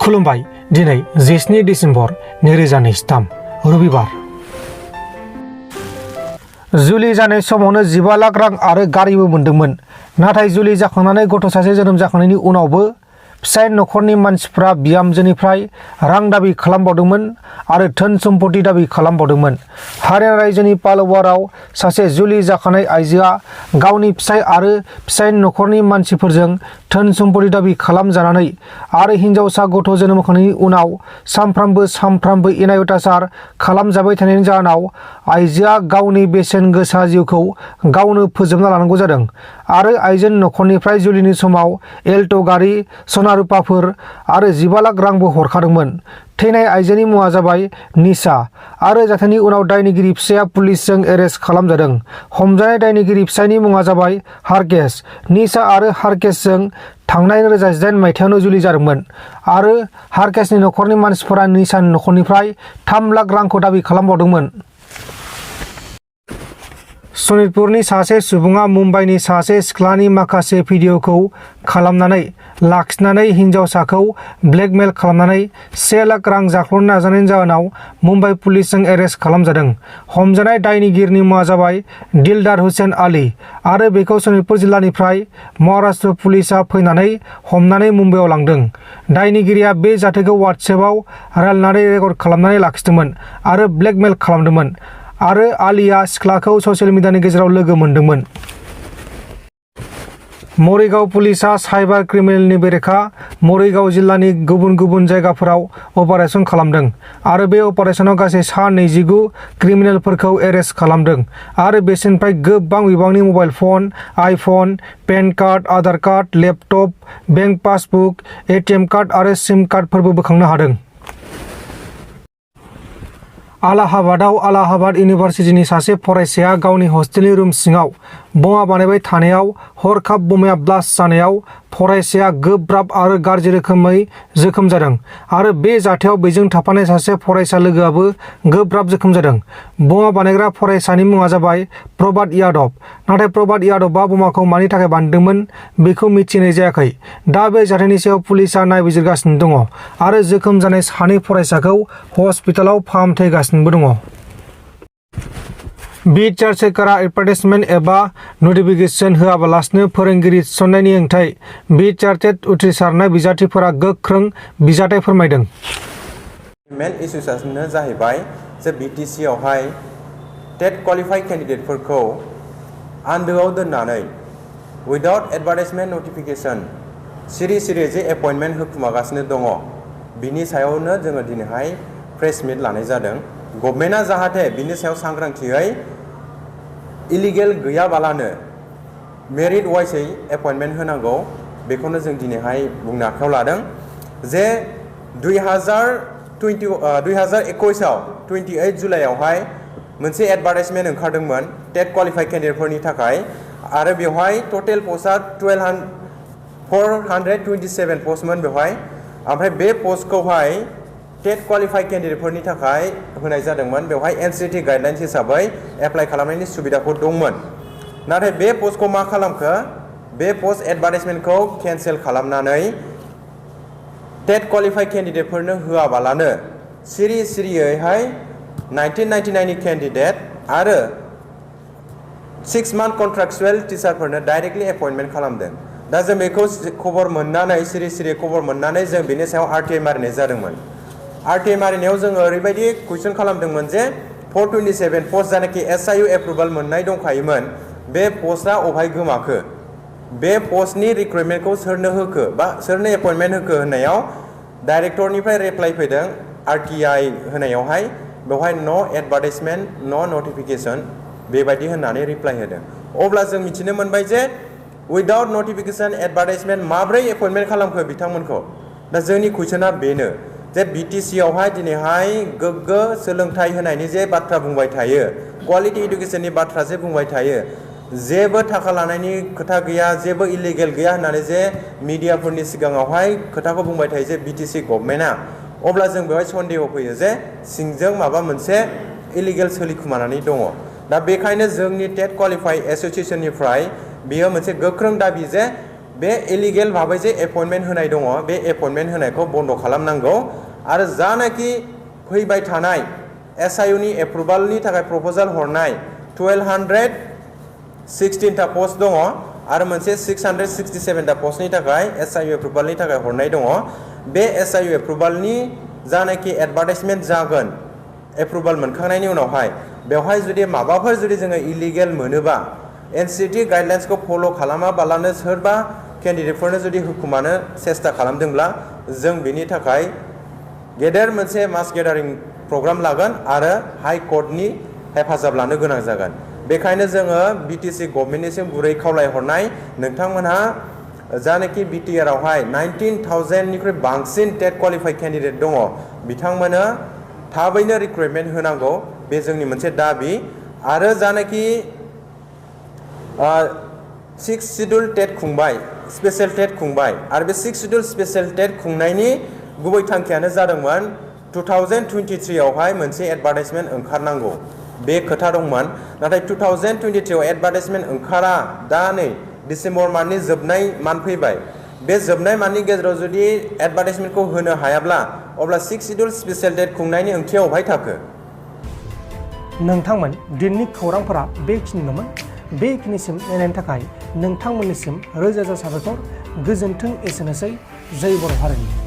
खुलुमबाय दिनै 17 डिसेम्बर 2023 रबिबार जुलि जानाय समावनो 15 लाख रां आरो गारिबो मोनदोंमोन। नाथाय जुलि जाखांनानै गथ' सासे जोनोम जाखांनायनि उनावबो फिसाय नखरनि मानसिफ्रा बिहामजोनिफ्राय रां दाबि खालामबावदोंमोन आरो धोन सम्पति दाबि खालामबावदोंमोन। हारियाना रायजोनि पालवाराव सासे जुलि जाखानाय आइजोआ गावनि फिसाय आरो फिसाय नखरनि मानसिफोरजों धोन सम्पति दाबि खालामजानानै आरो हिन्जावसा गथ' जोनोम होखांनायनि उनाव सामफ्रामबो इनाय अयथासार खालामजाबाय थानायनि जाहोनाव आइजोआ गावनि बेसेन गोसा जिउखौ गावनो फोजोबना लानांगौ जादों आरो आइजोनि नखरनिफ्राय जुलिनि समाव एल्ट' गारि, सना रुपाफोर आरो 15 लाख रांबो हरखादोंमोन। थैनाय आइजोनि मुङा जाबाय निसा आरो जाथायनि उनाव दायनिगिरि फिसाया पुलिसजों एरेस्ट खालामजादों। हमजानाय दायनिगिरि फिसायनि मुङा जाबाय हारकेश। निसा आरो हारकेशजों थांनाय 2018 मायथाइयावनो जुलि जादोंमोन आरो हारकेशनि नखरनि मानसिफोरा निसानि नखरनिफ्राय 3 लाख रांखौ दाबि खालामबावदोंमोन। सनितपुरनि सासे सुबुङा मुम्बाइनि सासे सिख्लानि माखासे भिडिअ'खौ खालामनानै लाखिनानै हिन्जावसाखौ ब्लेकमेल खालामनानै 1 लाख रां जाख्ल'नो नाजानायनि जाहोनाव मुम्बाइ पुलिसजों एरेस्ट खालामजादों। हमजानाय दायनिगिरिनि मुङा जाबाय दिलदार हुसेन आली आरो बेखौ सनितपुर जिल्लानिफ्राय महाराष्ट्र पुलिसआ फैनानै हमनानै मुम्बाइआव लांदों। दायनिगिरिया बे जाथायखौ वाट्सएपआव रायलायनानै रेकर्ड खालामनानै लाखिदोंमोन आरो ब्लेकमेल खालामदोंमोन आरो आलीआ सिख्लाखौ ससियेल मिडियानि गेजेराव लोगो मोनदोंमोन। मरिगाव पुलिसआ साइबार क्रिमिनेलनि बेरेखा मरिगाव जिल्लानि गुबुन जायगाफोराव अपारेशन खालामदों आरो बे अपारेशनाव गासै 29 क्रिमिनेलफोरखौ एरेस्ट खालामदों आरो बिसोरनिफ्राय गोबां बिबांनि mobile phone, iPhone, pen card, Aadhaar card, laptop, bank passbook, ATM card आरो सिम कार्डफोरबो बोखांनो हादों। आलाहाबादाव आलाहाबाद इउनिभार्सिटिनि सासे फरायसाया गावनि हस्टेलनि रुम सिङाव बमा बानायबाय थानायाव हरखाब बमाया ब्लास्ट जानायाव फरायसाया गोब्राब आरो गाज्रि रोखोमै जोखोम जादों आरो बे जाथायाव बेजों थाफानाय सासे फरायसा लोगोआबो गोब्राब जोखोम जादों। बमा बानायग्रा फरायसानि मुङा जाबाय प्रभात यादव। नाथाय प्रभात यादवआ बमाखौ मानि थाखाय बानायदोंमोन बेखौ मिथिनाय जायाखै। दा बे जाथायनि सायाव पुलिसआ नायबिजिरगासिनो दङ आरो जोखोम जानाय सानै फरायसाखौ हस्पिटालाव फाहामथाय होगासिनोबो दङ। बिड चार्ज सोरखारा एडभार्टाइजमेन्ट एबा नटिफिकेसन होआबालासिनो फोरोंगिरि थिसननायनि हेंथायै बिड चार्ज उथ्रिसारनाय बिजाथिफोरा गोख्रों बिजाथाइ फोरमायदों। मेन इस्युआनो जाहैबाय जे बिटिसि आवहाय टेट क्वालिफाइड केन्डिडेटफोरखौ आन्दोआव दोननानै उइदाउट एडभार्टाइजमेन्ट नटिफिकेसन सिरि जे एपइन्टमेन्ट होखुमागासिनो दङ बिनि सायावनो जोङो दिनैहाय प्रेस मिट लानाय जादों। गभर्नमेन्टआ जाहाथे बिनि सायाव सांग्रांथियै इलिगेल गैयाबालानो मेरिट वाइसै एपइन्टमेन्ट होनांगौ बेखौनो जों दिनैहाय बुंनो आखायाव लादों। जे 2021 आव 28 जुलाइआवहाय मोनसे एडभार्टाइजमेन्ट ओंखारदोंमोन टेट क्वालिफाइड केन्डिडेटफोरनि थाखाय आरो बेवहाय टटेल पस्टआ 427 पस्टमोन बेवहाय। ओमफ्राय बे पस्टखौहाय टेट क्वालिफाइड केन्डिडेटफोरनि थाखाय होनाय जादोंमोन। बेवहाय एनसिटि गाइडलाइन्स हिसाबै एप्लाइ खालामनायनि सुबिदाफोर दंमोन। नाथाय बे पस्टखौ मा खालामखो, बे पस्ट एडभार्टाइजमेन्टखौ केन्सेल खालामनानै टेट क्वालिफाइड केन्डिडेटफोरनो होआबालानो सिरियैहाय 1999 नि केन्डिडेट आरो 6 मान्थ कन्ट्राक्चुएल टिचारफोरनो डाइरेक्टलि एपइन्टमेन्ट खालामदों। दा जों बेखौ खबर मोननानै सिरि खबर मोननानै जों बेनि सायाव आरटिआइ मारिनाय जादोंमोन। आरटिआइ मारिनायाव जोङो ओरैबायदि कुइसन खालामदोंमोन जे 427 पस्ट जायनाखि एसआइउ एप्रुभाल मोननाय दंखायोमोन बे पस्टआ अबहाय गोमाखो, बे पस्टनि रिक्रुइटमेन्टखौ सोरनो होखो बा सोरनो एपइन्टमेन्ट होखो होननायाव डाइरेक्टरनिफ्राय रिप्लाइ फैदों आरटिआइ होनायावहाय बेवहाय न' एडभार्टाइजमेन्ट न' नटिफिकेसन बेबायदि होननानै रिप्लाइ होदों। अब्ला जों मिथिनो मोनबाय जे उइदाउट नटिफिकेसन एडभार्टाइजमेन्ट माब्रै एपइन्टमेन्ट खालामखो बिथांमोनखौ। दा जोंनि कुइसना बेनो जे बिटिसि आवहाय दिनैहाय गोग्गो सोलोंथाइ होनायनि जे बाथ्रा बुंबाय थायो, क्वालिटि इडुकेसननि बाथ्रा जे बुंबाय थायो, जेबो थाखा लानायनि खोथा गैया, जेबो इलिगेल गैया होननानै जे मिडियाफोरनि सिगाङावहाय खोथाखौ बुंबाय थायो जे बिटिसि गभर्नमेन्टआ, अब्ला जों बेवहाय सन्देह फैयो जे सिंजों माबा मोनसे इलिगेल सोलिखुमानानै दङ। दा बेखायनो जोंनि टेट क्वालिफाइड एस'सिएसननिफ्राय बेयो मोनसे गोख्रों दाबि जे बे इलिगेल भाबै जे एपइन्टमेन्ट होनाय दङ बे एपइन्टमेन्ट होनायखौ बन्द खालामनांगौ आरो जानाखि फैबाय थानाय SIU नि एप्रुभालनि थाखाय प्रप'जाल हरनाय 1216 टा पस्ट दङ आरो मोनसे 667 टा पस्टनि थाखाय SIU एप्रुभालनि थाखाय हरनाय दङ बे SIU एप्रुभालनि जानाखि एडभार्टाइजमेन्ट जागोन एप्रुभाल मोनखांनायनि उनावहाय बेवहाय जुदि माबाफोर जुदि जोङो इलिगेल मोनोबा NCT गाइडलाइन्सखौ फल' खालामाबालानो सोरबा केन्डिडेटफोरनो जुदि हुकुमानो सेस्था खालामदोंब्ला जों बिनि थाखाय गेदेर मोनसे मास गेदारिं प्रग्राम लागोन आरो हाइ कर्टनि हेफाजाब लानो गोनां जागोन बेखायनो जोङो BTC गभर्नमेन्टनिसिम गुरै खावलायहरनाय नोंथांमोनहा जानाखि BTR आवहाय 19,000 निख्रुइ बांसिन टेट क्वालिफाइड केन्डिडेट दङ बिथांमोननो थाबैनो रिक्रुटमेन्ट होनांगौ बे जोंनि मोनसे दाबि आरो जानाखि 6 शिड्युल टेट खुंबाय स्पेशल टेट खुंबाय आरो बे 6 शिड्युल स्पेशल टेट खुंनायनि गुबै थांखियानो जादोंमोन 2023 आवहाय मोनसे एडभार्टाइजमेन्ट ओंखारनांगौ बे खोथा दंमोन नाथाय 2023 आव एडभार्टाइजमेन्ट ओंखारा दा नै डिसेम्बर मान्थनि जोबनाय मान्थ फैबाय बे जोबनाय मान्थनि गेजेराव जुदि एडभार्टाइजमेन्टखौ होनो हायाब्ला अब्ला 6 शिड्युल स्पेशल टेट खुंनायनि ओंथिया अबहाय थाखो नोंथांमोन दिननि खौरांफोरा बेखिनिल'मोन बेखिनिसिम नायनायनि थाखाय नोंथांमोननिसिम रोजा रोजा साबायखर गोजोन्थों एसेनोसै जै बर' हारिनि